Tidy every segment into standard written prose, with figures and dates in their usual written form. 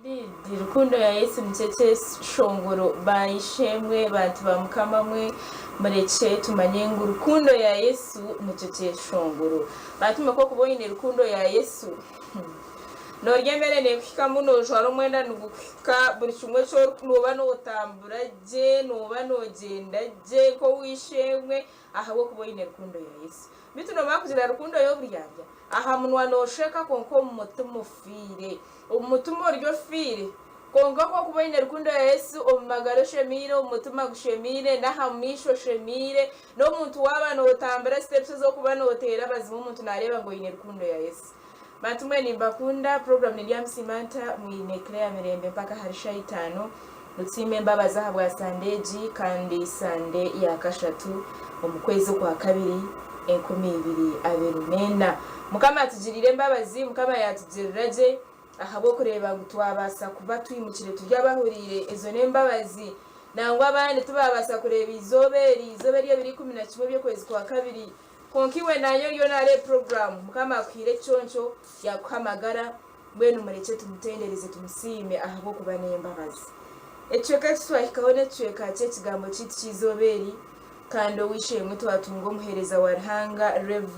Indeed rukundo ya Yesu nikyo ekyeshongoro ba ishemwe bantu ba mukama mwe murekye tumanye ngu rukundo ya Yesu nikyo kyeshongoro bantu mwe kokuba oyine rukundo ya Yesu norya emere nekuhikamu nojwara omwenda nigukuhika buri kimwe ekyorikukora noba notambura gye noba nogyenda gye nk'oweishemwe ahabw'okuba oyine rukundo ya Yesu beitu nomara kugira rukundo y'oburyarya Aha munwa noosheka kwonka omu mutima ofiire. Omu mutima ori ofiire. Kwonka ku orikuba oine rukundo ya Yesu, omu magara oshemeire, omu mutima gushemeire, n'aha maisho oshemeire, n'omuntu waaba nootambura steps ezi orikuba nooteera bazima omuntu naareeba ngu oine rukundo ya Yesu. Bantu mwe nimbakunda, program neri aha Musiimanta, mwine Claire Mirembe mpaka ahari shaaha itaano. Nitusiima embabazi ahabwa Sande egi kandi Sande ya kashatu omu kwezi okwakabiri 2024. Mukama atugiriire embabazi, Mukama yaatugirira gye ahabw'okureeba ngu twabaasa kuba twimukire turi abahuriire. Ezo n'embabazi. Nangwa abandi tibaabaasa kureeba eizooba eri, eizooba ery'ebiro 11 by'okwezi kwakabiri. Kwonka iwe naanye oriyo naareeba puroguraamu, Mukama akuhaire ekiconco, yaakuha amagara. Mbwenu murekye tumutendereze tumusiime ahabw'okuba n'embabazi. Ekicweka eki twahikaho n'ekicweka ky'ekigambo kyaitu ky'eizooba eri, kandi ow'eishe-emwe twatunga omuheereza wa Ruhanga Rev.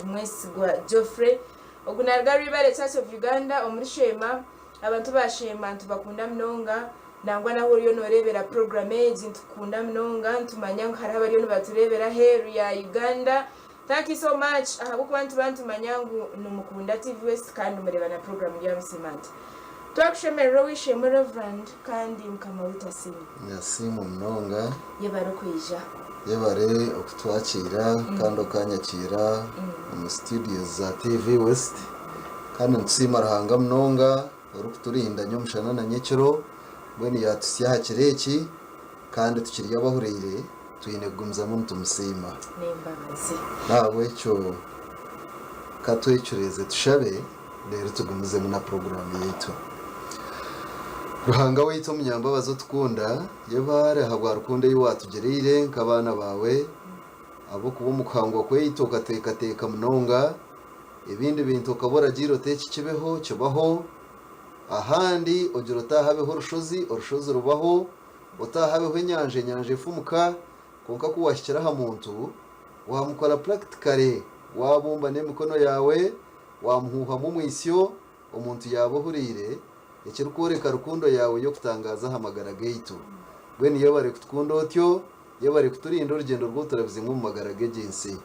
Mwesigwa Geoffrey. Ogu naaruga Rwibare Church of Uganda omuri Sheema. Abantu ba Sheema nitubakunda munonga, nangwa n'ahu oriyo nooreebera puroguraamu egi nitukukunda munonga, nitumanya ngu hariho abariyo nibatureebera aheeru ya Uganda. Thank you so much ahabw'okuba nituba nitumanya ngu nimukunda TV West kandi mureeba na program Ndyamusiima nti Twakushemererwa ow'eishe-emwe Reverend kandi Mukama waitu asiimwe. Nasiimwe munonga. Yebare okwija. Yebare okutwakiira kandi okanyakiira omu studios za TV West kandi nitusiima Ruhanga munonga orikuturinda nyomushana na nyekiro mbwenu yatuhitsya aha kiro eki kandi tukiri abahuriire Twine kugumizamu nitumusiima. N'embabazi. N'ahabw'ekyo ka twecureeze tushabe, reero tugumizemu na puroguraamu yaitu. Ruhanga waitu omunyambabazi otukunda, yebare ahabwa rukundo ei waatugiriire nk'abaana baawe, ahabw'okuba omu kuhangwa kwaitu okateekateeka munonga, ebindi bintu okaba oragiire oti eki kibeho, kibaho, ahandi ogira oti habeho orushozi, orushozi rubaho, Otaahabeho enyanja, enyanja efumuka, kwonka ku waahikire aha muntu, waamukora purakitikare, waabumba n'emikono yaawe, waamuhuuhamu omwitsyo, omuntu yaaba ohuriire, ekirikworeka rukundo yaawe y'okutangaaza aha magara gaitu. Mbwenu yebare kutukunda otyo, yebare kuturinda orugyendo rw'oturabizemu omu magara g'egi nsi.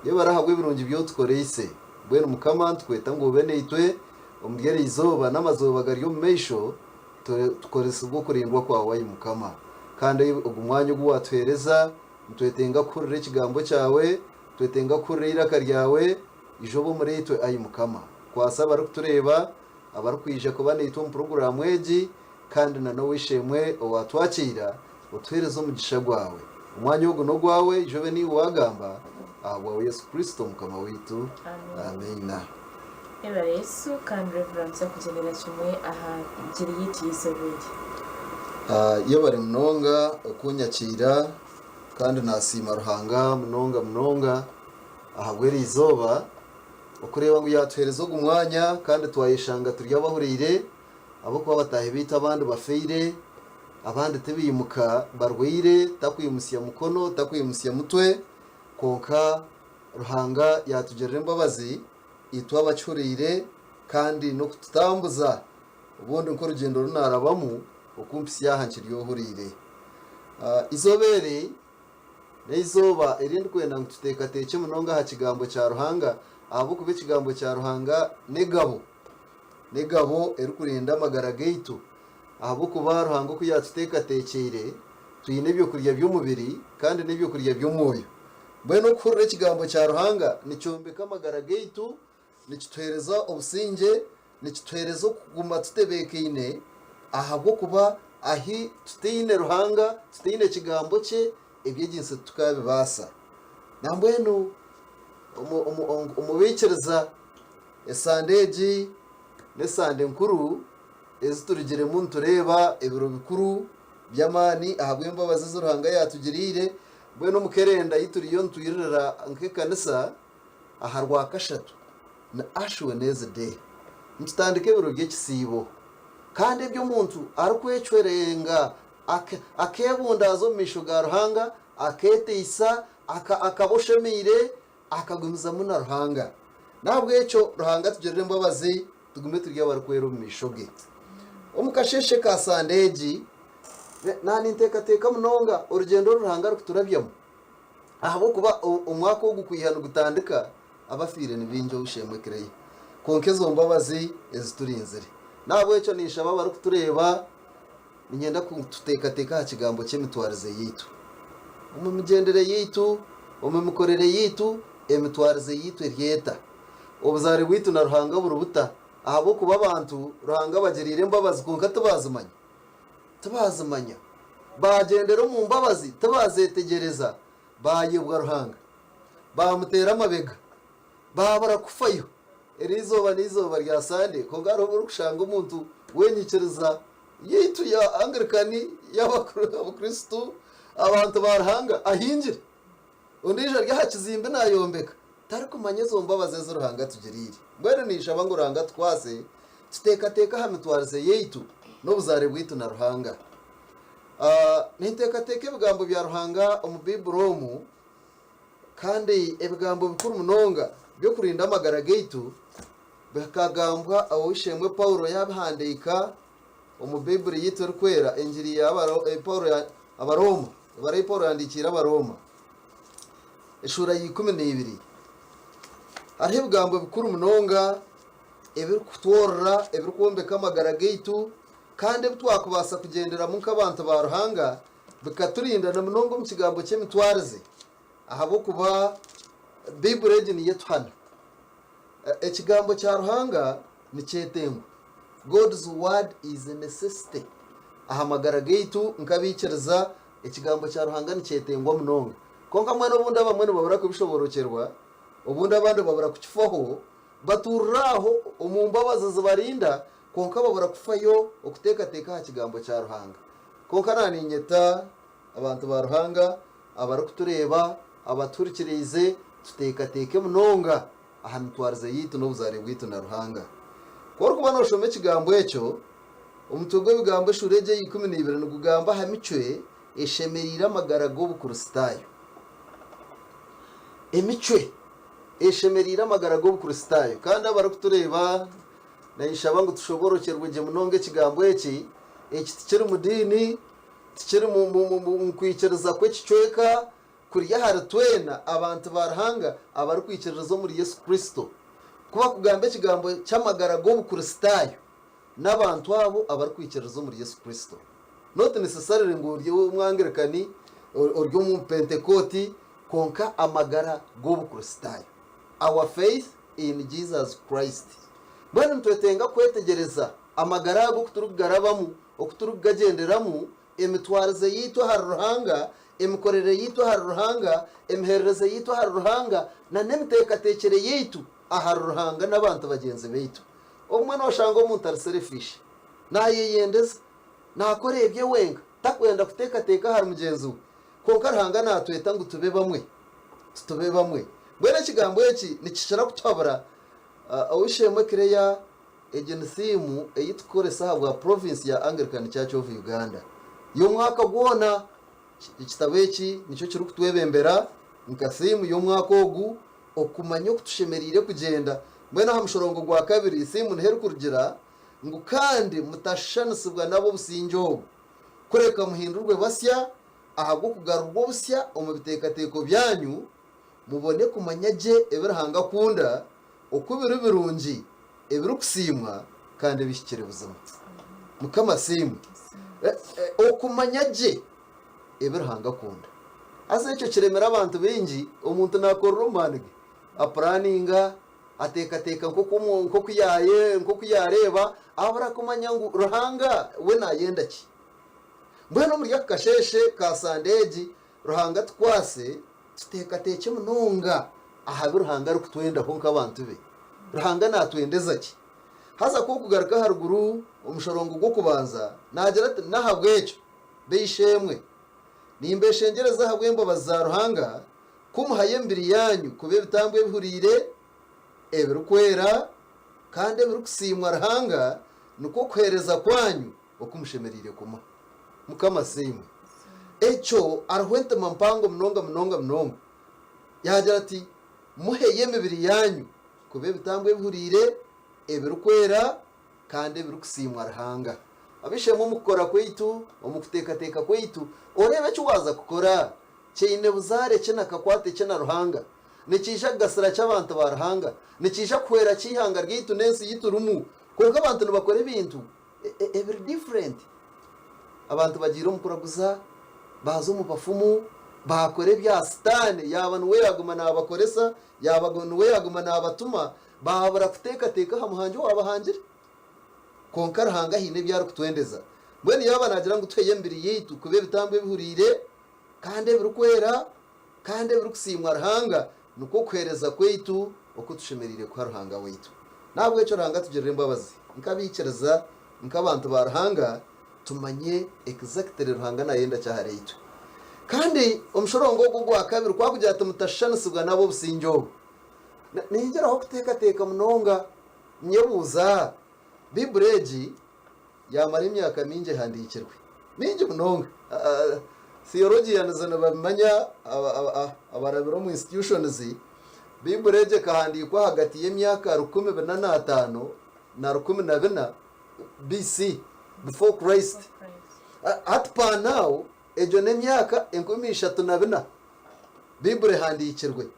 Yebare ahabw'ebirungi bi otukoreise. Mbwenu Mukama, nitukweta ngu obe naitwe omuri eri izooba n'amazooba gari omu maisho, Tukoresibwe okurindwa kwawe, ai Mukama. Kandi ai ogu mwanya ogu waatuheereza, nitwetenga kuhurira Ekigambo kyawe, nitwetenga kuhurira eiraka ryawe. Ija obe omuriitwe, ai Mukama. Kwasa abarikutureeba, abarikwija kuba naitwe omu puroguraamu egi, kandi na n'ow'eishe-emwe owaatwakiira, otuheereze omugisha gwawe. Omwanya ogu n'ogwawe, ija obe niiwe waagamba, ahabwawe Yesu Kristo Mukama waitu. Amiina. Yebare Yesu kandi Rev nituza kugyendera kimwe aha ngiri yaitu y'eizooba eri. Yebare munonga okunyakiira kandi nasiima Ruhanga munonga munonga ahabw'eri izooba okureeba ngu yatuhereza ogu mwanya kandi twayeshanga turi abahuriire ahabw'okuba bataahi baitu abandi bafeire abandi tibiimuka barwaire takwimutsya mukono takwimutsya mutwe kwonka Ruhanga yaatugirira embabazi itwe abakihuriire kandi n'okututambuza obundi nk'orugyendo oru naarabamu okumpitsya aha nkiri ohuriire. Eizooba eri n'eizooba eri ndikwenda ngu tuteekateekye munonga aha Kigambo kya Ruhanga ahabw'okuba Ekigambo kya Ruhanga n'egabo, n'egabo erikurinda amagara gaitu ahabw'okuba Ruhanga oku yaatuteekateekyeire twine eby'okurya by'omubiri kandi n'eby'okurya by'omwoyo. Mbwenu okuhurira Ekigambo kya Ruhanga nikyombeka amagara gaitu, nikituheereza obusingye, nikituheereza okuguma tutebeekaine ahabw'okuba ahi tutaine Ruhanga, tutaine Kigambo kye, eby'egi nsi titukabibaasa. Nambwenu omu baikiriza, esande egi n'esande nkuru ezi turugiremu nitureeba ebiro bikuru by'amaani ahabw'embabazi ezi Ruhanga yaatugiriire. Mbwenu omu kerenda ei turiyo nitwiririra nk'ekanisa aha Rwakashatu ni Ash Wednesday. Nitutandika ebiro by'ekisiibo. Kandi ebi omuntu arikwecwerenga akeebundaaza omu maisho ga Ruhanga, akeeteisa, akaba oshemeire, akagumizamu na Ruhanga. N'ahabw'ekyo Ruhanga atugirire embabazi tugume turi abarikwera omu maisho ge. Omu kasheeshe ka Sande egi, naaninteekateeka munonga orugyendo oru Ruhanga arikuturabyamu. Ahabw'okuba omwaka ogu kwiha nigutandika, abafiire ni baingi ow'eishe-emwe Claire. Kwonka ezo mbabazi eziturinzire. N'ahabw'ekyo ninshaba abarikutureeba, niinyenda ku tuteekateeka aha kigambo ky'emitwarize yaitu. Omu migyendere yaitu, omu mikorere yaitu, emitwarize yaitu eri eta? Obuzaare bwaitu na Ruhanga buri buta? Ahabw'okuba abantu Ruhanga abagiriire embabazi kwonka tibaazimanya. Tibaazimanya. Baagyendera omu mbabazi tibaazetegyereza, baayebwa Ruhanga, baamuteera amabega, baabura kufayo. Eri izooba n'eizooba rya Sande, kwonka hariho obu orikushanga omuntu w'enyikiriza yaitu ya Anglikani, y'Abakristo, abantu ba Ruhanga, ahingire. Ondiijo ari aha kizimbe naayombeka, tarikumanya ezo mbabazi ezi Ruhanga atugiriire. Mbwenu ninshaba ngu Ruhanga atukwase tuteekateeke aha mitwarize yaitu n'obuzaare bwaitu na Ruhanga. Ninteekateeka ebigambo bya Ruhanga omu Baiburi omu, kandi ebigambo bikuru munonga by'okurinda amagara gaitu bikagambwa ow'eishe-emwe Paulo yaabihandiika omu Baiburi yaitu erikwera, Engiri ya Paulo Abarooma, ebara ei Paulo yahandiikiire Abarooma, eshuura ya 12. Hariho ebigambo bikuru munonga ebirikutworora, ebirikwombeka amagara gaitu, kandi ebi twakubaasa kugyenderamu nk'abantu ba Ruhanga bikaturinda na munonga omu kigambo ky'emitwarize, ahabw'okuba Baiburi egi niyo etuhana. Ekigambo kya Ruhanga nikyetengwa. God's word is a necessity. Aha magara gaitu nk'abaikiriza, Ekigambo kya Ruhanga nikyetengwa munonga. Kwonka mbwenu obundi abamwe nibabura kubishoborokyerwa, obundi abandi babura kukifaho, batuurira aho omu mbabazi zibarinda, kwonka babura kufayo okuteekateeka aha Kigambo kya Ruhanga. Kwonka naaniinyeta abantu ba Ruhanga abarikutureeba, abatuhurikiriize, tuteekateeke munonga aha mitwarize yaitu n'obuzaare bwaitu na Ruhanga. Ku orikuba nooshoma ekigambo ekyo, omutwe gw'ebigambo eshuura egi eya 12 nigugamba aha micwe eshemereire amagara g'Obukristaayo. Emicwe eshemereire amagara g'Obukristaayo. Kandi abarikutureeba ninshaba ngu tushoborokyerwe gye munonga ekigambo eki. Eki tikiri mu diini, tikiri mu kwikiriza kw'ekicweka, Kuri ahari twena abantu ba Ruhanga abarikwikiririza omuri Yesu Kristo. Ku bakugamba ekigambo ky'amagara g'Obukristaayo, n'abantu abo abarikwikiririza omuri Yesu Kristo. Not necessarily ngu ori Omwangirikani, ori Omupentekooti, kwonka amagara g'Obukristaayo. Our faith in Jesus Christ. Mbwenu nitwetenga kwetegyereza amagara ago oku turikugarabamu, oku turikugagyenderamu, Emitwarize yaitu ahari Ruhanga, emikorere yaitu ahari Ruhanga, emiheerereze yaitu ahari Ruhanga, na n'emiteekateekyere yaitu ahari Ruhanga n'abantu bagyenzi baitu. Obumwe nooshanga omuntu ari selfish, naayeyendeza, naakora ebye wenka, takwenda kuteekateeka ahari mugyenzi we. Kwonka Ruhanga naatweta ngu tube bamwe, tube bamwe. Mbwenu ekigambo eki nikikira kutuhabura Ow'eishe-emwe Claire. Egi ni thiimu ei tukukoresa ahabwa Province ya Anglican Church of Uganda y'omwaka gwona. Ekitabo eki nikyo kirikutwebembera nka thiimu y'omwaka ogu, okumanya oku tushemereire kugyenda. Mbwenu aha mushorongo gwa kabiri, thiimu niho erikurugira ngu kandi mutashushanisibwa n'ab'obusingye obu, kureka muhindurwe basya ahabw'okugarurwa obusya omu biteekateeko byanyu, mubone kumanya gye ebi Ruhanga akunda, oku biri birungi, ebirikusiimwa kandi ebihikire buzima. Mukama asiimwe. Okumanya gye ebi Ruhanga akunda. Haza ekyo kiremire abantu baingi, omuntu naakorera omu maani ge, apuraninga, ateekateeka nk'oku yaareeba, abura kumanya ngu Ruhanga we naayenda ki. Mbwenu omuri aka kasheeshe ka Sande egi, Ruhanga atukwase tuteekateekye munonga aha bi Ruhanga arikutwendaho nk'abantu be. Ruhanga naatwendeza ki? Haza ku okugaruka aharuguru omushorongo gw'okubanza, naagira ati, N'ahabw'ekyo, b'eishe-emwe, nimbeeshengyereza ahabw'embabazi za Ruhanga, ku muhayo emibiri yaanyu kuba ebitambo ebihuriire, ebirikwera, kandi ebirikusiimwa Ruhanga, Nikwo kuheereza kwanyu oku mushemereire kumuha. Mukama asiimwe. Ekyo hariho entima mpango munonga munonga munonga. Yaagira ati, Muheyo emibiri yaanyu kuba ebitambo ebihuriire, ebirikwera, kandi ebirikusiimwa Ruhanga. Ab'eishe-emwe omu kukora kwaitu, omu kuteekateeka kwaitu, oreebe eki waaza kukora kiine buzaare ki na kakwate ki na Ruhanga? Nikiija kugasira ki abantu ba Ruhanga? Nikiija kuhwera ki eihanga ryaitu n'ensi ei turimu? Kwonka abantu nibakora ebintu ebiri different. Abantu bagiire omu kuraguza, baaza omu bafumu, baakora ebya Sitaane, yaaba niwe yaaguma naabakoresa, yaaba niwe yaaguma naabatuma, baabura kuteekateeka aha Muhangi owaabahangire. Kwonka Ruhanga haine ebi arikutwendeza. Mbwenu yaaba naagira ngu tuheyo emibiri yaitu kuba ebitambo ebihuriire kandi ebirikwera kandi ebirikusiimwa Ruhanga, nikwo kuheereza kwaitu oku tushemereire kuha Ruhanga waitu. N'ahabw'ekyo Ruhanga atugirire embabazi nk'abaikiriza, nk'abantu ba Ruhanga, tumanye exactly Ruhanga naayenda ki ahariitwe. Kandi omushorongo ogu ogwa kabiri ku arikugira ati mutashushanisibwa n'ab'obusingye obu, ningyeraho kuteekateeka munonga nyebuuza, Baiburi egi yaamara emyaka mingi ehandiikirwe, mingi munonga. Theologians nibabimanya abarabire omu institutions, Baiburi egi ekahandiikwa ahagati y'emyaka 1405 na 1400 BC, Before Christ. Hati per now egyo n'emyaka 3400 Baiburi ehandiikirwe.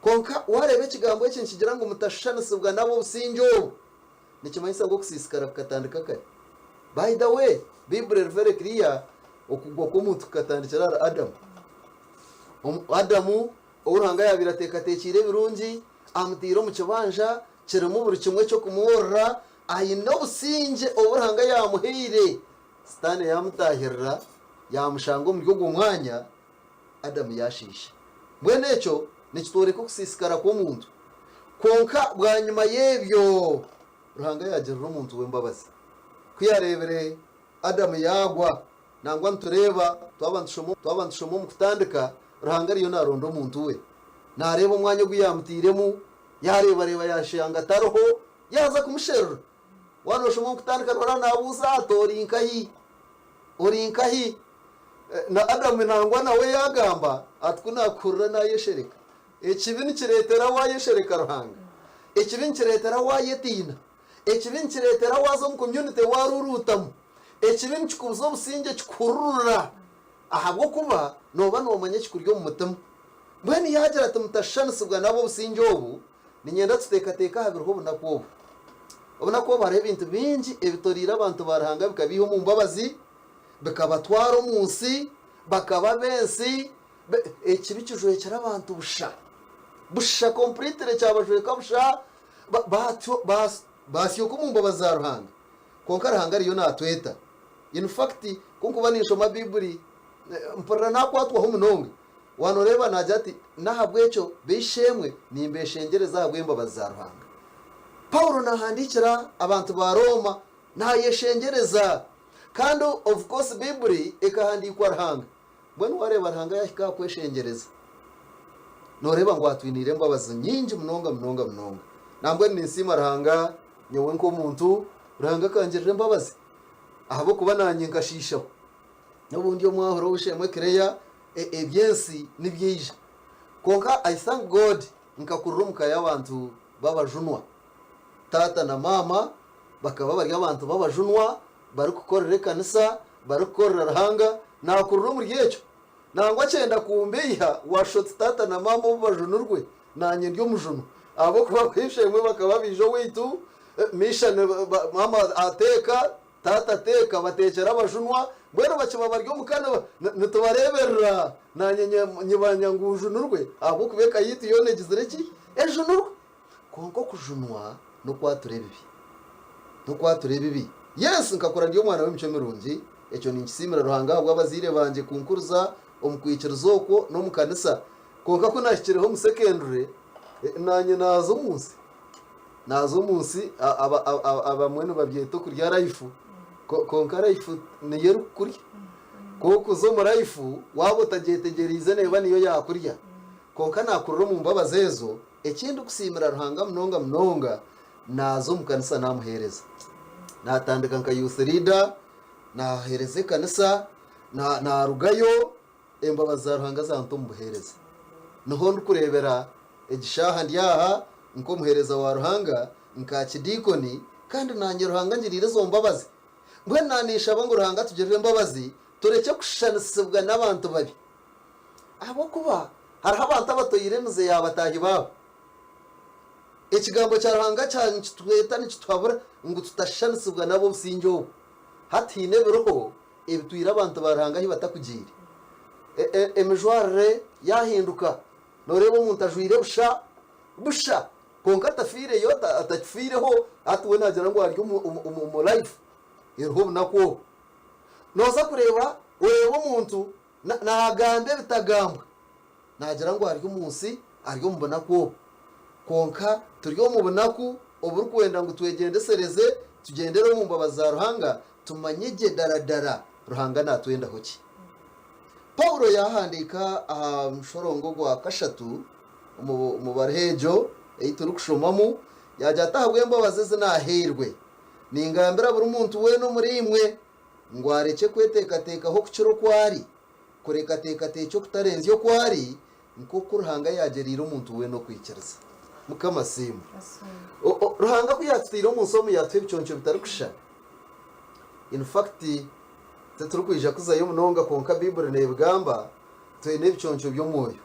Kwonka waareeba ekigambo eki nikigira ngu mutashushanisibwa n'ab'obusingye obu, nikimanyisa ngu okusiisikara kukatandika kare. By the way, Baiburi eri very clear, okugwa kw'omuntu kukatandikira ahari Adamu. Adamu ou Ruhanga yaabaire ateekateekiire ebirungi, amutaire omu kibanja kirimu buri kimwe eky'okumworora, aine obusingye obu Ruhanga yaamuhaire, Sitaane yaamutaahirira, yaamushanga omuri ogwo mwanya, Adamu yaashiisha. Mbwenu ekyo nikitworeka okusiisikara kw'omuntu. Kwonka bwanyima y'ebyo, Ruhanga yaagirira omuntu we embabazi. Ku yaareebire Adamu yaagwa, nangwa nitureeba twaba nitushoma twaba nitushoma omu Kutandika, Ruhanga ariyo naaronda omuntu we. Naareeba omwanya ogu yaamutairemu, yaareebareeba yaashanga tariho, yaaza kumusherura. Waaba nooshoma omu Kutandika nooreba naabuuza ati, Ori nkahi? Ori nkahi? Na Adamu nangwa nawe yaagamba ati, Ku naakuhurira naayeshereka. Ekibi nikireetera waayeshereka Ruhanga. Ekibi nikireetera waayetiina. Ekibi nikireetera waaza omu community waaruruutamu. Ekibi nikikubuza obusingye kikuhururura ahabw'okuba nooba noomanya ekikuri omu mutima. Mbwenu yaagira ati, Mutashushanisibwa n'ab'obusingye obu, niinyenda tuteekateeke aha biriho obunaku obu. Obunaku obu hariho ebintu bingi ebitoreire abantu ba Ruhanga bikabaiha omu mbabazi, bikabatwara omu nsi, bakaba ab'ensi, ekibi kijwekire abantu busha. Busha completely kyabajweka busha, baasyoka omu mbabazi za Ruhanga. Kwonka Ruhanga ariyo naatweta. In fact, ku nkuba ninshoma Baiburi, mpurira naakwatwaho munonga. Waaba nooreeba naagira ati, N'ahabw'ekyo, b'eishe-emwe, nimbeeshengyereza ahabw'embabazi za Ruhanga. Paulo naahandiikira abantu ba Rooma naayeshengyereza. Kandi of course Baiburi ekahandiikwa Ruhanga. Mbwenu waareeba Ruhanga yaahika aha kweshengyereza, nooreeba ngu atwiniire embabazi nyingi munonga munonga munonga. Nambwenu ninsiima Ruhanga nyowe nk'omuntu, Ruhanga akangirira embabazi ahabw'okuba naanye nkashiishaho. N'obu ndi omwahura ow'eishe-emwe Claire, eby'ensi nibyaija. Kwonka I thank God nkakurira omu ka y'abantu b'abajunwa. Taata na maama bakaba bari abantu b'abajunwa barikukorera ekanisa, barikukorera Ruhanga, naakurira omuri ekyo. Nangwa kyenda kumbeiha waashusha oti taata na maama obu bajunirwe, naanye ndi omujunwa. Ahabw'okuba ab'eishe-emwe bakaba baija owaitu, mission maama ateeka, taata ateeka, bateekyera abajunwa, mbwenu bakiba bari omuka nitubareeberera, naanye nyibanya ngu njunirwe ahabw'okuba eka yaitu yoona egizire ki? Ejunirwe. Kwonka okujunwa n'okwatura ebibi. N'okwatura ebibi. Yes, nkakura ndi omwana w'emicwe mirungi, ekyo ninkisiimira Ruhanga ahabw'abazaire bangye kunkuriza omu kwikiriza okwo n'omu kanisa. Kwonka ku naahikireho omu secondary, naanye naaza omu nsi. Naaza omu nsi, abamwe nibabyeta okurya life, kwonka life niyo erikukurya. Ku orikuza omu life, waaba otagyetegyereize neeba niyo yaakurya. Kwonka naakurira omu mbabazi ezo, Eki ndikusiimira Ruhanga munonga munonga, naaza omu kanisa naamuheereza. Naatandika nka youth leader, naaheereza ekanisa, naarugayo embabazi za Ruhanga zanta omu buheereza. Niho ndikureebera egi shaaha ndi aha nk'omuheereza wa Ruhanga, nka kidiikoni, kandi naanye Ruhanga angiriire ezo mbabazi. Mbwenu naninshaba ngu Ruhanga atugirire embabazi turekye kushushanisibwa n'abantu babi. Ahabw'okuba hariho abantu abatoire emize ya bataahi baabo. Ekigambo kya Ruhanga kya nikitweta nikituhabura ngu tutashushanisibwa n'ab'obusingye obu. Hati haine ebiriho ebitwire abantu ba Ruhanga ahu batakugiire. Emijwarire yahinduka, noreeba omuntu ajwaire busha busha kwonka atafiireyo, atakifiireho, hati we nagira ngu ari omu life eriho obunaku obu. Noza kureeba oreebe omuntu nagamba ebitagambwa, nagira ngu ari omu nsi, ari omu bunaku obu. Kwonka turi omu bunaku oburikwenda ngu twegyendesereze, tugyendere omu mbabazi za Ruhanga, tumanye gye daradara Ruhanga natwendaho ki. Paulo yaahandiika aha mushorongo gwa kashatu omu baruha egyo ei turikushomamu, yaagira ati, Ahabw'embabazi ezi naahairwe, ningambira buri muntu weena omuriimwe, ngu arekye kweteekateekaho okukira oku ari, kureka ateekateekye okutarenzya oku ari, nk'oku Ruhanga yaagyereire omuntu weena okwikiriza. Mukama asiimwe. Ruhanga ku yaatutaire omu nsi omu yaatuha ebiconco bitarikushushana. In fact, titurikwija kuzayo munonga kwonka Baiburi neebigamba, twine ebiconco by'omwoyo,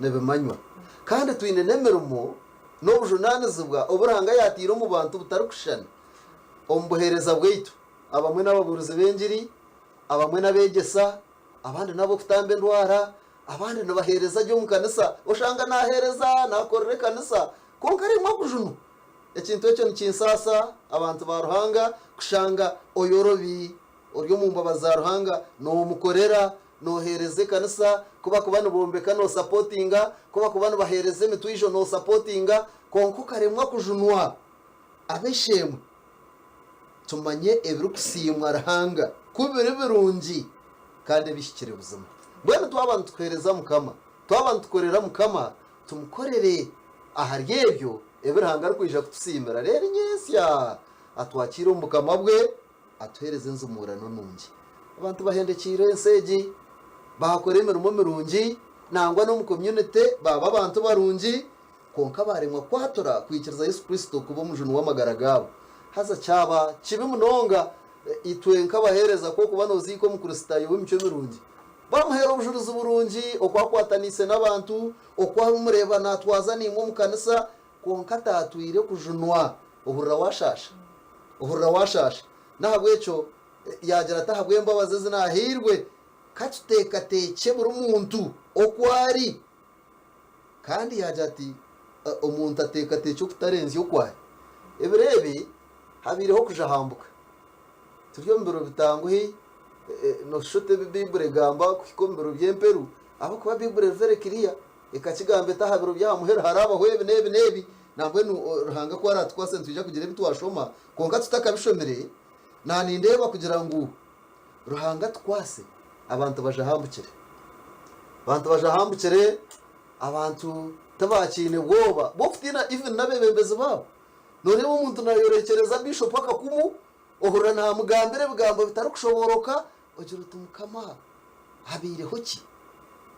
nibimanywa. Kandi twine n'emirimo n'obujunaanizibwa obu Ruhanga yaataire omu bantu butarikushushana omu buheereza bwaitu. Abamwe n'ababuurizi b'engiri, abamwe n'abeegyesa, abandi n'ab'okutamba endwara, abandi nibaheereza gye omu kanisa. Oshanga naaheereza, naakorera ekanisa, kwonka arimwo okujunwa. Ekintu ekyo nikinsaasa abantu ba Ruhanga kushanga oyorobi, ori omu mbabazi za Ruhanga, noomukorera, nooheereza ekanisa, ku bakuba nibombeka noosapotinga, ku bakuba nibaheereza emitwijo noosapotinga, kwonka okaremwa kujunwa. Ab'eishe-emwe, tumanye ebirikusiimwa Ruhanga ku biri birungi kandi ebihikire buzima. Mbwenu twaba nituheereza Mukama, twaba nitukorera Mukama, tumukorere ahari ebyo ebi Ruhanga arikwija kutusiimira reero nyentsya atwakiire omu Bukama bwe, atuheereze enzimuurano nungi. Abantu bahendekyeire ensi egi, baakora emirimo mirungi, nangwa n'omu community baaba abantu barungi, kwonka baaremwa kwatura kwikiriza Yesu Kristo kuba Omujuni w'amagara gaabo. Haza kyaba kibi munonga itwe nk'abaheereza ku okuba nooziika Omukristaayo w'emicwe mirungi. Baamuheera obujurizi burungi, oku akwataniise n'abantu, oku arimureeba naatwaza naimwe omu kanisa, kwonka ataatwire kujunwa. Ohurira waashaasha. Ohurira waashaasha. N'ahabw'ekyo yaagira ati, Ahabw'embabazi ezi naahairwe, ka tuteekateekye buri muntu oku ari. Kandi yaagira ati, Omuntu ateekateekye okutarenzya oku ari. Ebiro ebi habaireho okujahambuka. Turi omu biro bitanguhi, nooshusha oti ebi Baiburi egamba kuhika omu biro by'emperu, ahabw'okuba Baiburi eri very clear, ekakigamba eti aha biro by'aha muheru haraabaho ebi n'ebi n'ebi. Nambwenu Ruhanga ku araatukwase nitwija kugira ebi twashoma, kwonka tutakabishomire, naanindeeba kugira ngu Ruhanga atukwase abantu bajahambukire. Abantu bajahambukire, abantu tibakiine bwoba bw'okutiina even n'abeebembezi baabo. Nooreeba omuntu naayorekyereza Bishop akakumu, ohurira naamugambira ebigambo bitarikushobooroka, ogira oti Mukama habaireho ki?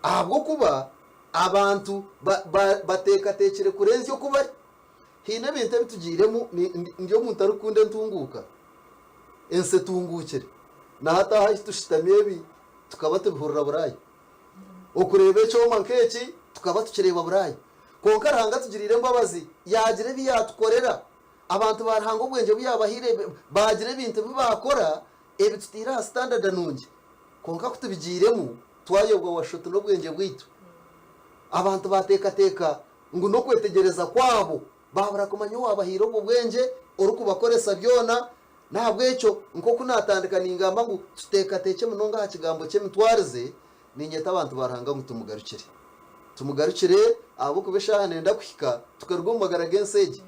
Ahabw'okuba abantu bateekateekire kurenzya oku bari. Haine ebintu ebi tugiiremu, ndi omuntu arikukunda entunguuka, ensi etunguukire. Na hati aha ahu tushutami ebi tukaba tubihurira Buraaya. Okureeba ekyoma nk'eki tukaba tukireeba Buraaya. Kwonka Ruhanga atugiriire embabazi yaagira ebi yaatukorera. Abantu ba Ruhanga obwengye obu yaabahaire baagira ebintu ebi baakora ebi tutaire aha sitandada nungi. Kwonka ku tubigiiremu twayobwa washusha oti n'obwengye bwaitu. Abantu baateekateeka ngu n'okwetegyereza kwabo baabura kumanya owaabahaire obwo bwengye orikubakoresa byona. N'ahabw'ekyo nk'oku naatandika ningamba ngu tuteekateekye munonga aha kigambo ky'emitwarize, niinyeta abantu ba Ruhanga ngu tumugarukire. Tumugarukire ahabw'okuba eshaaha neenda kuhika tukaruga omu magara g'ensi egi.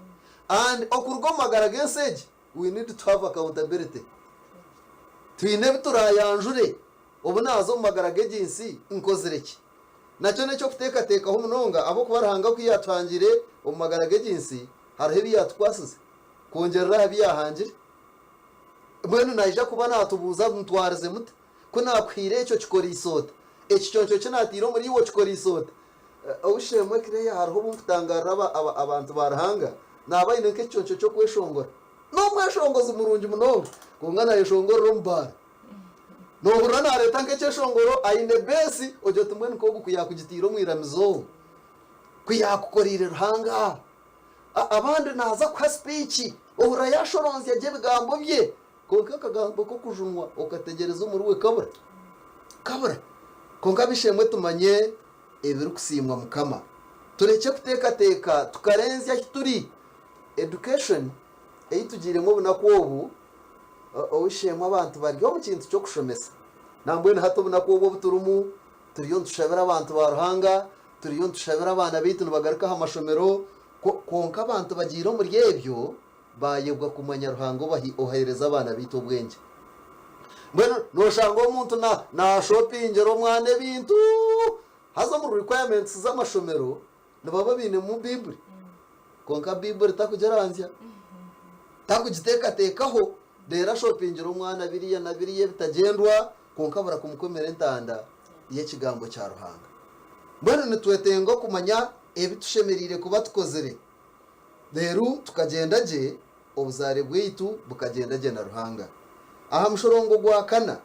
And okuruga omu magara g'ensi egi, we need to have accountability. Twine ebi turaayanjure obu naaza omu magara g'egi nsi nkozire ki? Nakyo n'eky'okuteekateekaho munonga ahabw'okuba Ruhanga ku yaatuhangire omu magara g'egi nsi, hariho ebi yaatukwasize kwongyerera aha bi yaahangire. Mbwenu naija kuba naatubuuza mutwarize muta? Ku naakuhaire ekyo okikoreise ota? Ekiconco eki naataire omuriiwe okikoreise ota? Ow'eishe-emwe Claire, hariho obu nkutangaarira abantu ba Ruhanga, naaba aine nk'ekiconco ky'okweshongora. N'omweshongozi murungi munonga, kwonka naayeshongorera omu baara. Noohurira naareeta nk'ekyeshongoro aine beesi, ogira oti mbwenu nk'ogu ku yaakugitaire omu iramizo, ku yaakukoreire Ruhanga? Abandi naaza kuha sipiiki, ohurira yaashoronzya gye ebigambo bye, kwonka akagambo k'okujunwa okategyereza omuriwe kabura. Kabura. Kwonka ab'eishe-emwe tumanye ebirikusiimwa Mukama. Turekye kuteekateeka tukarenzya ahu turi. Education ei tugiiremu obunaku obu, ow'eishe-emwe abantu bari omu kintu ky'okushomesa. Nambwenu hati obunaku obu obu turimu, turiyo nitushabira abantu ba Ruhanga, turiyo nitushabira abaana baitu nibagaruka aha mashomero, kwonka abantu bagiire omuri ebyo baayebwa kumanya Ruhanga oheereza abaana baitu obwengye. Mbwenu nooshanga omuntu naashopingira omwana ebintu, haza omu requirements z'amashomero nibaba bainemu Baiburi, kwonka Baiburi takugiranzya, takugiteekateekaho, reero ashopingira omwana biriya na biriya ebitagyendwa, kwonka abura kumukomera entanda y'Ekigambo kya Ruhanga. Mbwenu nitwetenga okumanya ebi tushemereire kuba tukozire, reero tukagyenda gye, obuzaare bwaitu bukagyenda gye na Ruhanga. Aha mushorongo gwa kana,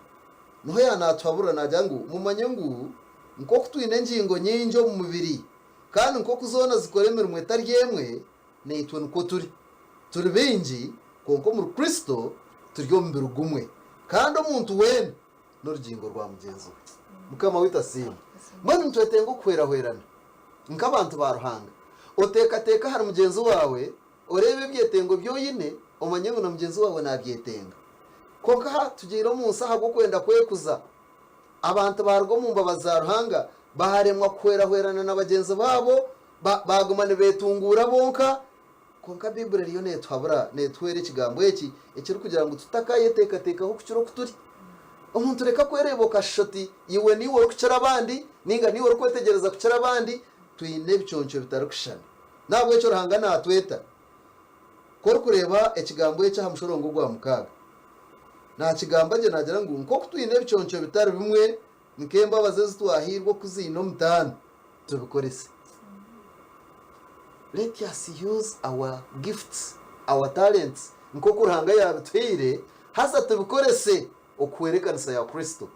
niho yaanaatuhaburira naagira ngu, Mumanye ngu nk'oku twine engingo nyingi omu mubiri, kandi nk'oku zoona zikora emirimo etari emwe, naitwe nikwo turi. Turi baingi, kwonka omuri Kristo turi omubiri gumwe, kandi omuntu weena n'orugingo rwa mugyenzi we. Mukama waitu asiimwe. Mbwenu nitwetenga okuhwerahwerana nk'abantu ba Ruhanga. Oteekateeke ahari mugyenzi waawe, oreebe ebyetengo bi oine, omanye ngu na mugyenzi waawe naabyetenga. Kwonka ha tugiire omu nsi ahabw'okwenda kwekuza, abantu baaruga omu mbabazi za Ruhanga, baaremwa kuhwerahwerana na bagyenzi baabo, baaguma nibeetunguura bonka. Kwonka Baibuli eriyo neetuhabura, neetuhwera ekigambo eki ekirikugira ngu tutakayeteekateekaho kukira oku turi. Omuntu reka kwereeba okashusha oti iwe niiwe orikukira abandi nainga niiwe orikwetegyereza kukira abandi. Twine ebiconco bitarikushushana. N'ahabw'ekyo Ruhanga naatweta. Ku orikureeba ekigambo eki aha mushorongo ogwa mukaaga, naakigamba gye naagira ngu nk'oku twine ebiconco bitari bimwe nk'embabazi ezi twahairwe oku ziine omutaano, tubikorese. Let us use our gifts, our talents nk'oku Ruhanga yaabituhaire, haza tubikorese okuhwera ekanisa ya Kristo.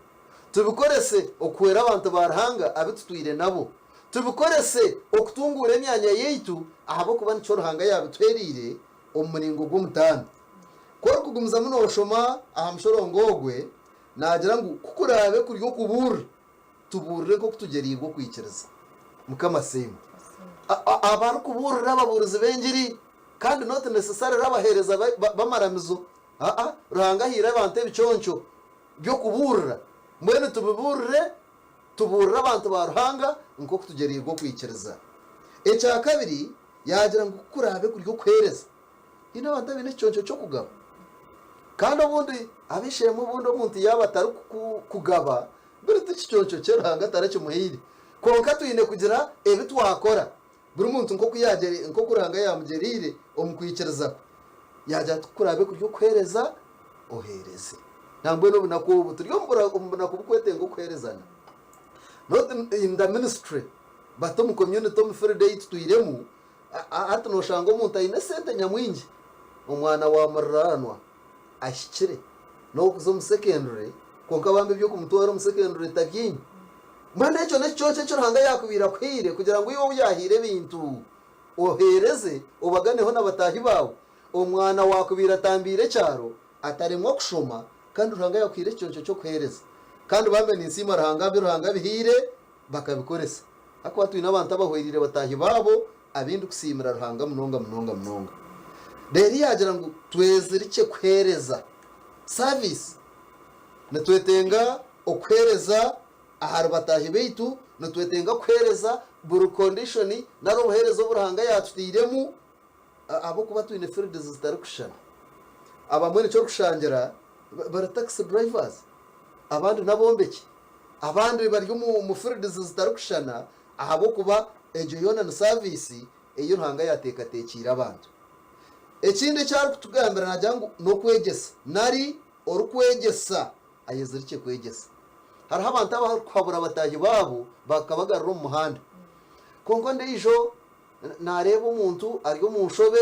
Tubikorese okuhwera abantu ba Ruhanga abu tutwire nabo. Tubikorese okutunguura emyanya yaitu ahabw'okuba nikyo Ruhanga yaabituhereire omu muringo gw'omutaano. Ku orikugumizamu nooshoma aha mushorongo ogwe, naagira ngu ku kuraabe kuri okubuurira, tubuurire nk'oku tugyereirwe okwikiriza. Mukama asiimwe. Abarikubuurira ababuurizi b'engiri kandi not necessarily abaheereza b'amaramizo. Aa, Ruhanga ahaire abantu ebiconco by'okubuurira. Mbwenu tubibuurire, tubuurire abantu ba Ruhanga nk'oku tugyereirwe okwikiriza. Ekya kabiri, yaagira ngu ku kuraabe kuri okuheereza, haine abantu abaine ekiconco ky'okugaba. Kandi obundi ab'eishe-emwe obundi omuntu yaaba atarikugaba, biri ti kiconco kye Ruhanga tarakimuhaire. Kwonka twine kugira ebi twakora. Buri muntu nk'oku yaagyere, nk'oku Ruhanga yaamugyereire omu kwikiriza kwe, yaagira ati, Ku kuraabe kuri okuheereza, oheereze. Nambwenu obunaku obu turi omu bura, omu bunaku bukwetenga okuheerezana. Not in the ministry, but omu community, omu field ei tutwiremu, hati nooshanga omuntu aine esente nyamwingi, omwana wa muriraanwa ahikire n'okuza omu secondary, kwonka bambi eby'okumutwara omu secondary tabiine. Mbwenu ekyo n'ekiconco eki Ruhanga yaakubaire akuhaire kugira ngu iwe ou yaahaire ebintu oheereze obaganeho na bataahi baawe. Omwana waakubaire atambiire ekyaro ataremwa kushoma kandi Ruhanga yaakuhaire ekiconco ky'okuheereza. Kandi bambe ninsiima Ruhanga abu Ruhanga abihaire bakabikoresa. Ahakuba twine abantu abahwereire bataahi baabo abu ndikusiimira Ruhanga munonga munonga munonga. Reero yaagira ngu twezirikye kuheereza. Service. Nitwetenga okuheereza ahari bataahi baitu, nitwetenga kuheereza buri condition nari obuheereza obu Ruhanga yaatutairemu ahabw'okuba twine fields zitarikushushana. Abamwe nikyo orikushangira bari taxi drivers, abandi n'abombeki, abandi bari omu fields zitarikushushana ahabw'okuba egyo yoona ni service ei Ruhanga yaateekateekiire abantu. Ekindi eki arikutugambira naagira ngu n'okwegyesa nari. Orikwegyesa ayezirikye kwegyesa. Hariho abantu abarikuhabura bataahi baabo bakabagarura omu muhanda. Kwonka ondiijo naareeba omuntu ari omu nshobe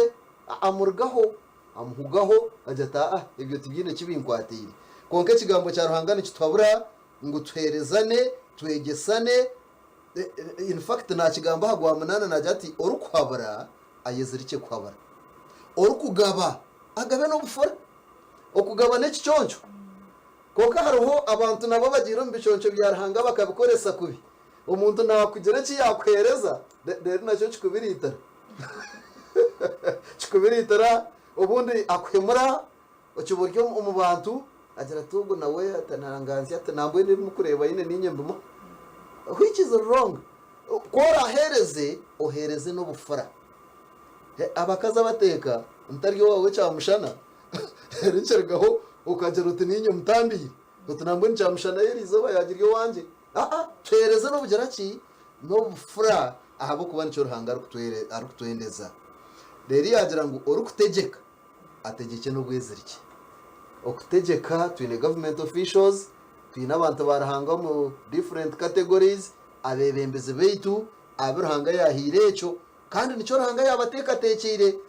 amurugaho, amuhugaho agira ati aa ebyo tibiine ki binkwataire. Kwonka ekigambo kya Ruhanga nikituhabura ngu tuheerezane, twegyesane, in fact naakigamba aha Gwamunaana naagira ati orikuhabura ayezirikye kuhabura, orikugaba agabe n'obufura. Okugaba n'ekiconco. Kwonka hariho abantu nabo abagiire omu biconco bya Ruhanga bakabikoresa kubi. Omuntu naakugira eki yaakuheereza, reero nakyo kikubiriitira. Kikubiriitira, obundi akuhemura, okiba ori omu bantu, agira ati ogu nawe naaranganzya ati nambwenu ebi murikureeba haine niinye mbimuha. Which is wrong. Ku oraaheereze, oheereze n'obufura. Abakazi abateeka ntari owaawe kyamushana, reero kirugaho okagira oti niinye mutambiire, oti nambwenu kyamushana yo eriizooba yaagira owangye. Aa, tuheereze n'obugira ki? N'obufura ahabw'okuba nikyo Ruhanga arikutwendeza. Reero yaagira ngu orikutegyeka ategyekye n'obweziriki. Okutegyeka twine government officials, twine abantu ba Ruhanga omu different categories, abeebembezi baitu abu Ruhanga yaahaire ekyo kandi nikyo Ruhanga yaabateekateekyeire.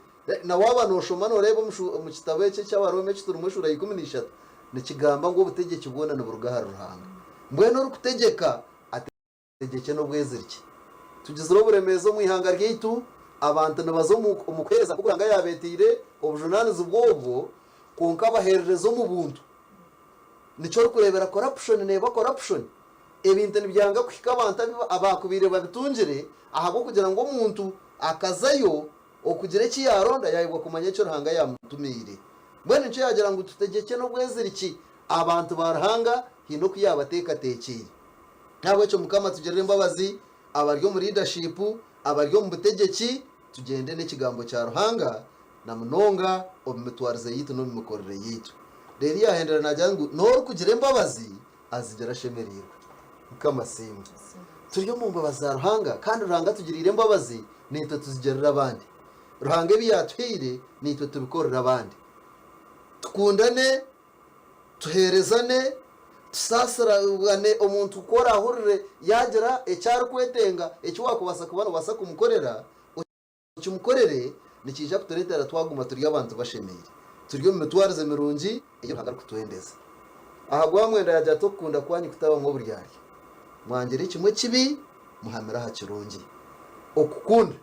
Na waaba nooshoma nooreeba omu kitabo eki eky'Abarooma eki turimu eshuura ya 13, nikigamba ngu obutegyeki bwona niburuga ahari Ruhanga. Mbwenu orikutegyeka ategyekye n'obweziriki. Tugizire oburemeezi omu ihanga ryaitu, abantu nibaza omu kuheereza nk'oku Ruhanga yaabeeteire obujunaanizibwa obwo, kwonka baheerereza omu buntu. Nikyo orikureebera corruption neeba corruption. Ebintu nibyanga kuhika abantu abaakubaire babitungire ahabw'okugira ngu omuntu akazayo Okugira eki yaaronda, yaayebwa kumanya eki Ruhanga yaamutumiire. Mbwenu nikyo yaagira ngu tutegyekye n'obweziriki abantu ba Ruhanga haine oku yaabateekateekyeire. N'ahabw'ekyo Mukama atugirire embabazi, abari omu leadership, abari omu butegyeki, tugyende n'ekigambo kya Ruhanga na munonga omu mitwarize yaitu n'omu mikorere yaitu. Reero yaahendera naagira ngu n'orikugira embabazi azigira ashemereirwe. Mukama asiimwe. Turi omu mbabazi za Ruhanga kandi Ruhanga atugiriire embabazi naitwe tuzigirire abandi. Ruhanga ebi yaatuhaire naitwe tubikorere abandi. Tukundane, tuheerezane, tusaasirane omuntu ku oraahurire yaagira eki arikwetenga eki waakubaasa kuba noobaasa kumukorera, Okimukorere nikiija kutureetera twaguma turi abantu bashemeire, turi omu mitwarize mirungi ei Ruhanga arikutwendeza. Aha Gwamwenda yaagira ati, Okukunda kwanyu kutabamu oburyarya. Mwangire kimwe ekibi, muhamire aha kirungi. Okukunda.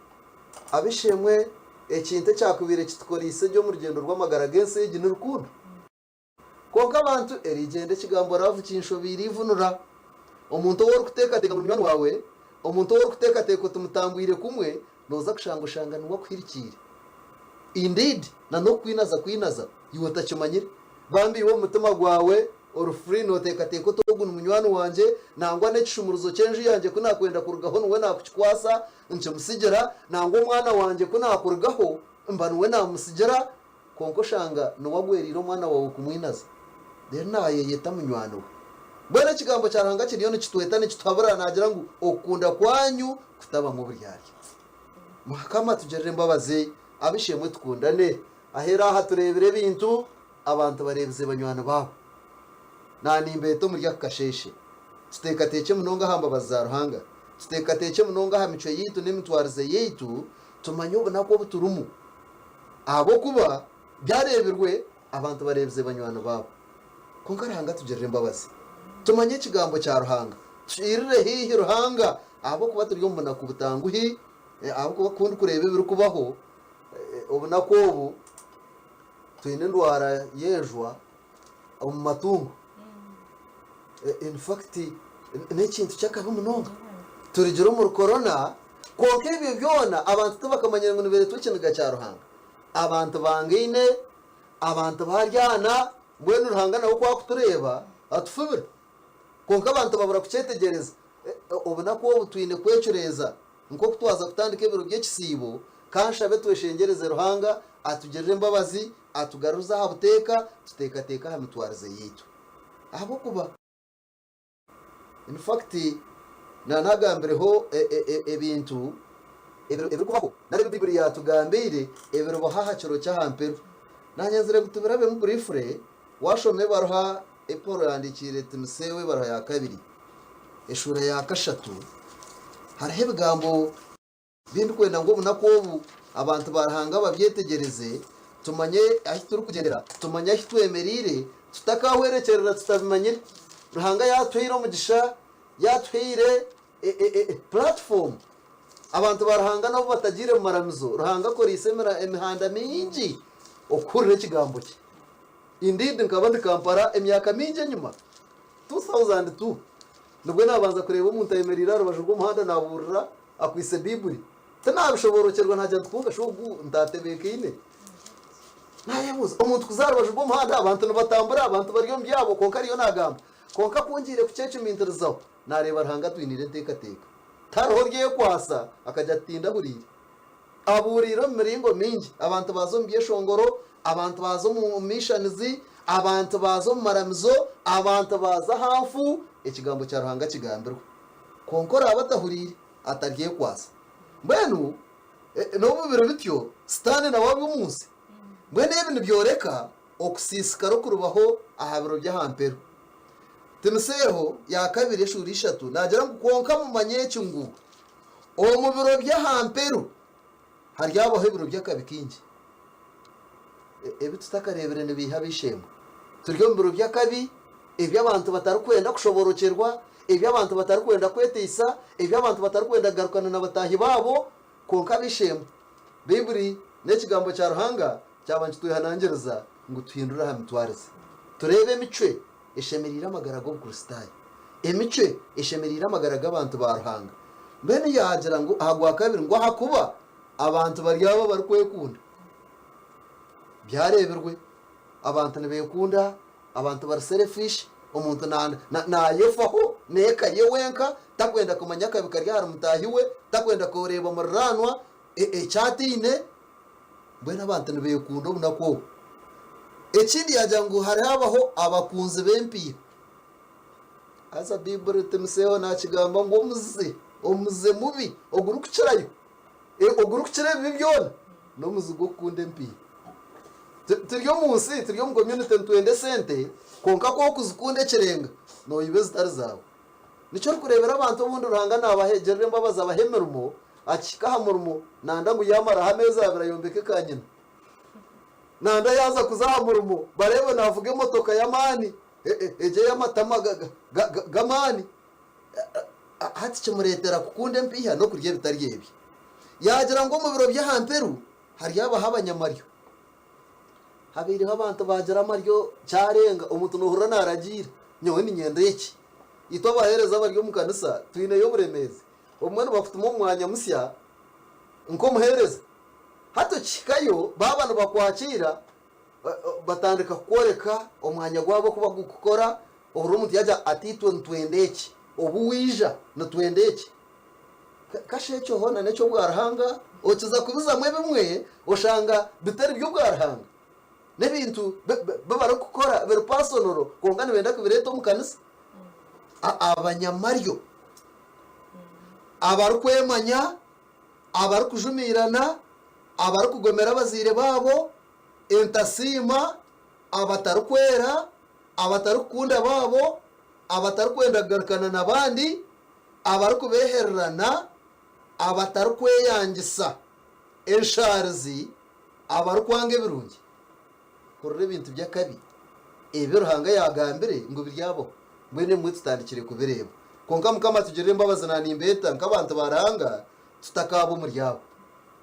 Ab'eishe-emwe, ekintu ekyakubaire kitukoreise gye omu rugyendo rw'amagara g'ensi egi ni rukundo. Kwonka abantu, erigyenda ekigambo love kinshobeire eivunura. Omuntu ou orikuteekateeka ngu ni munywani waawe, omuntu ou orikuteekateeka oti mutambwire kumwe, nooza kushanga oshanga niwe akuhirikiire. Indeed, na n'okukwinaza kwinaza, iwe otakimanyire. Bambi iwe omu mutima gwawe ori free nooteekateeka oti ogu ni munywani wangye, nangwa n'ekishumuruzo ky'enju yangye ku naakwenda kurugaho niwe naakukikwasa nkimutsigira, nangwa omwana wangye ku naakurugaho mba niwe naamutsigira, Kwonka oshanga niwe agwereire omwana waawe kumwinaza, reero naayeyeta munywani we. Mbwenu Ekigambo kya Ruhanga kiriyo nikitweta nikituhabura naagira ngu okukunda kwanyu kutabamu oburyarya. Mukama atugirire embabazi ab'eishe-emwe tukundane. Aheeru aha tureebire ebintu abantu bareebize banywani baabo. Naanimbeeta omuri aka kasheeshe. Tuteekateekye munonga aha mbabazi za Ruhanga. Tuteekateekye munonga aha micwe yaitu n'emitwarize yaitu, tumanye obunaku obu turimu. Ahabw'okuba byareebirwe, abantu bareebize banywani baabo. Kwonka Ruhanga atugirire embabazi. Tumanye Ekigambo kya Ruhanga. Twirire haihi Ruhanga ahabw'okuba turi omu bunaku butanguhi, ahabw'okuba ku ndikureeba ebirikubaho obunaku obu, twine endwara y'enjwa omu matungo. In fact, n'ekintu ky'akabi munonga. Turugire omuri korona, kwonka ebyo byona abantu tibakamanyire ngu nibireetwa ekiniga kya Ruhanga. Abantu bangaine, abantu baryana, mbwenu Ruhanga nawe ku akutureeba atufubira. Kwonka abantu babura kukyetegyereza. Obunaku obu twine kwecureeza. Nk'oku twaza kutandika ebiro by'ekisiibo, ka nshabe tweshengyereze Ruhanga atugirire embabazi, atugaruze aha buteeka, tuteekateeke aha mitwarize yaitu. Ahabw'okuba. In fact, naanagambireho ebintu ebirikubaho nari ebi Baiburi yaatugambiire ebiribaho aha kiro ky'aha mperu. Naanyenzire ngu tubirabemu briefly. Waashoma ebaruha ei Paulo yaandikiire Timoseo ebaruha ya kabiri, eshuura ya kashatu, hariho ebigambo bi ndikwenda ngu obunaku obu abantu ba Ruhanga babyetegyereze, tumanye ahu turikugyendera, tumanye ahu twemereire, tutakaahwerekyerera tutabimanyire. Ruhanga yaatuhaire omugisha, yaatuhaire puratifoomu. Abantu ba Ruhanga n'obu batagiire mu maramizo, Ruhanga akoreise emihanda mingi okuhurira ekigambo kye. Indeed nkaba ndi Kampala emyaka mingi enyima, 2002, nibwo naabanza kureeba omuntu ayemereire aha rubaju rw'omuhanda naabuurira akwaitse Baiburi. Tinaabishoboorokyerwa naagira nti kwonka shi ogu ntaatebeekaine? Naayebuuza, omuntu kuza aha rubaju rw'omuhanda abantu nibatambura, abantu bari omu byabo kwonka ariyo naagamba. Kwonka ku ngiire kukyecumiintirizaho, naareeba Ruhanga atwiniire enteekateeka. Tihariho oryekwatsa akagira ati tindahuriire. Abuuriire omu miringo mingi. Abantu baaza omu byeshongoro, abantu baaza omu mishanizi, abantu baaza omu maramizo, abantu baaza aha nfu, ekigambo kya Ruhanga kigambirwe. Kwonka oraabe atahuriire, ataryekwatsa. Mbwenu n'obu biri bityo, Sitaane nawe ari omu nsi. Mbwenu ebi nibyoreka okusiisikara okuribaho aha biro by'aha mperu. Timoseeho ya kabiri eshuura ishatu naagira ngu kwonka mumanye eki ngu, omu biro by'aha mperu haryabaho ebiro by'akabi kaingi. Ebi tutakareebire nibiiha ab'eishe-emwe? Turi omu biro by'akabi ebi abantu batarikwenda kushoborokyerwa, ebi abantu batarikwenda kweteisa, ebi abantu batarikwenda kugarukana na bataahi baabo. Kwonka ab'eishe-emwe, Baibuli n'Ekigambo kya Ruhanga kyaba nikitwehanangiriza ngu tuhindure aha mitwarize, tureebe emicwe eshemereire amagara g'Obukristaayo, emicwe eshemereire amagara g'abantu ba Ruhanga. Mbwenu yaagira ngu aha Gwakabiri ngu ahakuba abantu baryaba abarikwekunda. Byareebirwe, abantu nibeekunda, abantu bari selfish, omuntu naayefaho n'eka ye wenka, takwenda kumanya akabi kari ahari mutaahi we, takwenda kureeba muriraanwa eki ataine. Mbwenu abantu nibeekunda obunaku obu. Ekindi yaagira ngu harihabaho abakunzi b'empiiha. Haza Baiburi Timoseeho naakigamba ngu omuze, omuze mubi ogurikukirayo, ogurikukira ebibi byona, n'omuzi gw'okukunda empiiha. Turi omu nsi, turi omu community nitwenda esente, kwonka ku orikuzikunda ekirenga, nooyiba ezitari zaawe. Nikyo orikureebera abantu obundi Ruhanga naabagirira embabazi abaha emirimo, akihika aha murimo nanda ngu yaamaraho ameezi abiri ayombeke eka nyina. Nanda yaaza kuza aha murimo bareebe naavuga emotoka y'amaani, egyo ey'amatama g'amaani. Hati kimureetera kukunda empiiha n'okurya ebitari ebye. Yaagira ngu omu biro by'aha mperu haryabaho abanyamaryo. Habaireho abantu baagira amaryo kyarenga, omuntu noohurira naaragiira, nyowe niinyenda eki. Itwe abaheereza abari omu kanisa twineyo oburemeezi. Obumwe nibakutuma omu mwanya musya nk'omuheereza. Hati okihikayo baaba nibakwakiira batandika kukworeka omwanya gwabo oku barikukora, ohurira omuntu yaagira ati itwe nitwenda eki, obu waija nitwenda eki. Kasha ekyo hoona n'eky'obwaruhanga? Okiza kubizamu ebimwe oshanga bitari by'obwaruhanga. N'ebintu bi barikukora biri paasonoro kwonka nibenda kubireeta omu kanisa. Abanyamaryo, abarikwemanya, abarikujumiirana, abarikugomera abazaire baabo, entasiima, abatarikwera, abatarikukunda baabo, abatarikwenda kugarukana na bandi, abarikubeehererana, abatarikweyangisa, enshaarizi, abarikwanga ebirungi. Hurira ebintu by'akabi ebi Ruhanga yaagambire ngu biryabaho. Mbwenu ebimwe tutandikire kubireeba. Kwonka Mukama atugirire embabazi naanimbeeta nk'abantu ba Ruhanga tutakaaba omuri abo.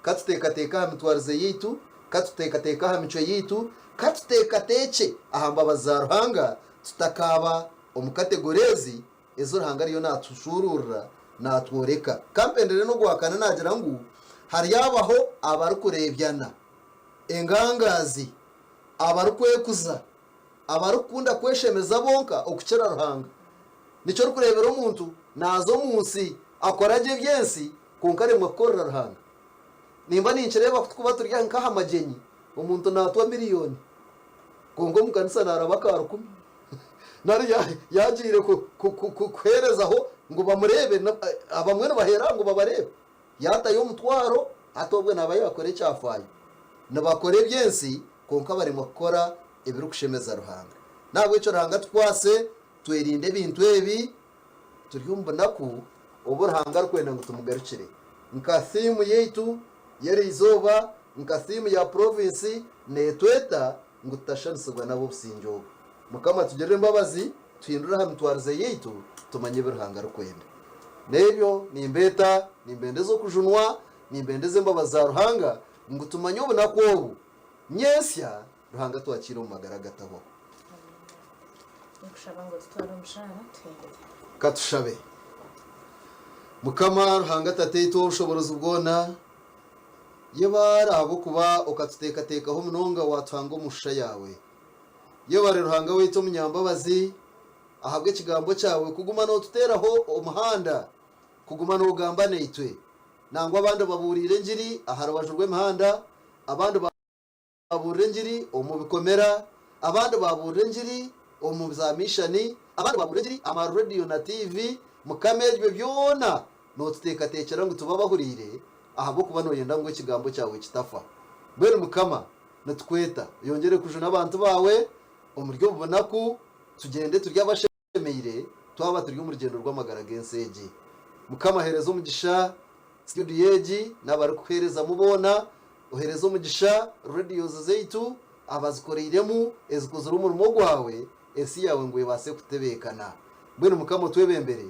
Ka tuteekateeke aha mitwarize yaitu, ka tuteekateeke aha micwe yaitu, ka tuteekateekye aha mbabazi za Ruhanga tutakaaba omu kategore ezi ezi Ruhanga ariyo naatushuuruurira, naatworeka. Ka mpendere n'ogwakana naagira ngu haryabaho abarikureebyana, engangaazi, abarikwekuza, abarikukunda kweshemeza bonka okukira Ruhanga. Nikyo orikureebera omuntu naaza omu nsi akora gye eby'ensi kwonka aremwa kukorera Ruhanga. Nimba ninkireeba ku turikuba turi nk'aha magyenyi, omuntu naatwa miriyoni kwonka omu kanisa naaraba aka rukumi. Nari yaagiire kuheerezaho ngu bamureebe, abamwe nibaheera ngu babareebe. Yaatayo omutwaro, hati obwo naaba yaakora ekyafaayo. Nibakora eby'ensi kwonka baremwa kukora ebirikushemeza Ruhanga. N'ahabw'ekyo Ruhanga atukwase twerinde ebintu ebi turi omu bunaku obu Ruhanga arikwenda ngu tumugarukire. Nka thiimu yaitu y'eriizooba, nka thiimu ya purovinsi neetweta ngu tutashanisibwa n'ab'obusingye obu. Mukama atugirire embabazi tuhindure aha mitwarize yaitu tumanye ebi Ruhanga arikwenda. N'ebyo nimbeeta, nimbendeza okujunwa, nimbendeza embabazi za Ruhanga ngu tumanye obunaku obu nyentsya Ruhanga atwakiire omu magara agatahwaho. Nikushaba ngu otutware omu shaara tuhendere. Ka tushabe. Mukama Ruhanga Tataitwe ow'obushoboorozi bwona, yebare ahabw'okuba okatuteekateekaho munonga waatuhanga omu shusha yaawe. Yebare Ruhanga waitu omunyambabazi ahabw'ekigambo kyawe kuguma nootuteeraho omuhanda, kuguma noogamba naitwe. Nangwa abandi babuuriire engiri aha rubaju rw'emihanda, abandi baabuurira engiri omu bikomera, abandi baabuurira engiri omu za mishani, abandi baabuurira engiri aha rediyo na tiivi. Mukama ebyo byona nootuteekateekyera ngu tube abahuriire ahabw'okuba nooyenda ngu ekigambo kyawe kitafa. Mbwenu Mukama, nitukweta oyongyere kujuna abantu baawe omuri obu bunaku, tugyende turi abashemeire twaba turi omu rugyendo rw'amagara g'ensi egi. Mukama heereza omugisha studio egi n'abarikuheerezamu boona, oheereze omugisha radios zaitu, abazikoreiremu ezikozire omurimo gwawe, ensi yaawe ngu ebaase kutebeekana. Mbwenu Mukama otwebembere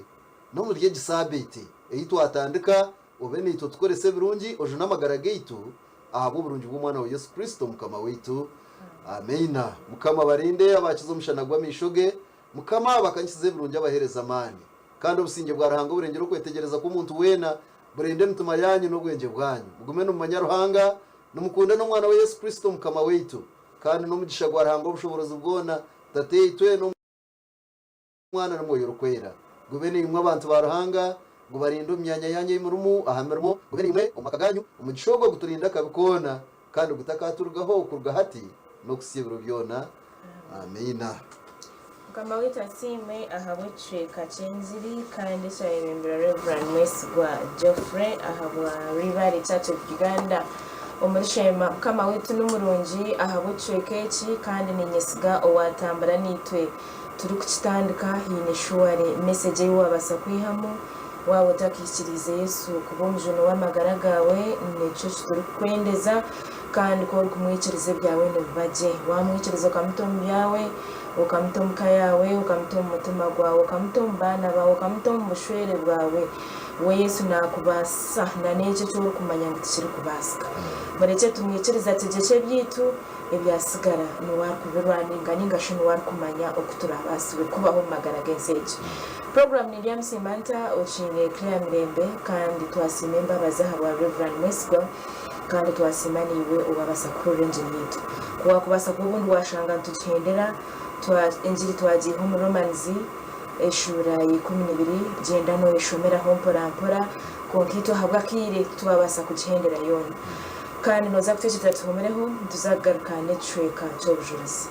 n'omuri egi saabiiti ei twatandika, obe naitwe otukorese ebirungi, ojune amagara gaitu, ahabw'oburungi bw'Omwana waawe Yesu Kristo Mukama waitu. Amiina. Mukama abarinde, abakize omushana gw'amaisho ge. Mukama abakanyisize ebirungi abaheereze amaani. Kandi obusingye bwa Ruhanga oburengyera okwetegyereza kw'omuntu weena, burinde emitima yaanyu n'obwengye bwanyu. Mugume nimumanya Ruhanga, nimukunde n'Omwana we Yesu Kristo Mukama waitu. Kandi n'omugisha gwa Ruhanga ow'obushoboorozi bwona, Tataitwe n'Omwana n'Omwoyo Orikwera, gube naimwe abantu ba Ruhanga, gubarinde omu myanya yaanyu ei murimu, aha mirimo, gube naimwe omu maka gaanyu. Omugisha ogwo guturinde akabi koona, kandi gutakaturugaho kuruga hati n'okuhitsya ebiro byona. Amiina. Mukama waitu asiimwe ahabw'ekicweka ky'engiri kandi ekyayebembirwe Rev. Mwesigwa Geoffrey ahabwa Ribale Church of Uganda omuri Sheema. Mukama waitu nimurungi ahabw'ekicweka eki kandi ninyesiga owatambura naitwe turikukitandika haine surely message ei wabaasa kwihamu waaba otakikiriize Yesu kuba omujuni w'amagara gaawe nikyo ekiturikukwendeza Kandi ku orikumwikiriza ebyawe nibiba gye. Waamwikiriza okamuta omu byawe, okamuta omu ka yaawe, okamuta omu mutima gwawe, okamuta omu baana baawe, okamuta omu bushwere bwawe, we Yesu naakubaasisa na n'ekyo eki orikumanya ngu tikirikubaasika. Murekye tumwikirize ategyekye ebyaitu, ebyatsigara niwe arikubirwaninga nainga shi niwe arikumanya oku turaabaasibwe kubaho omu magara g'ensi egi. Puroguraamu ni Ndyamusiima Nta, okiine Claire Mirembe, kandi twasiima embabazi ahabwa Rev. Mwesigwa. Kandi twasiima naiwe owabasa kuhurira engiri yaitu. Ku wakubaasa kuba obundi washanga nitugihendera, twa, engiri twagiiha omu Romans eshuura ya ikuminibiri, gyenda noyeshomeraho mpora mpora, kwonka itwe ahabw'akaire titwabaasa kugihendera yoona. Kandi noza kutekyereza tuhumireho, nituza kugaruka n'ekicweka ky'obujurizi.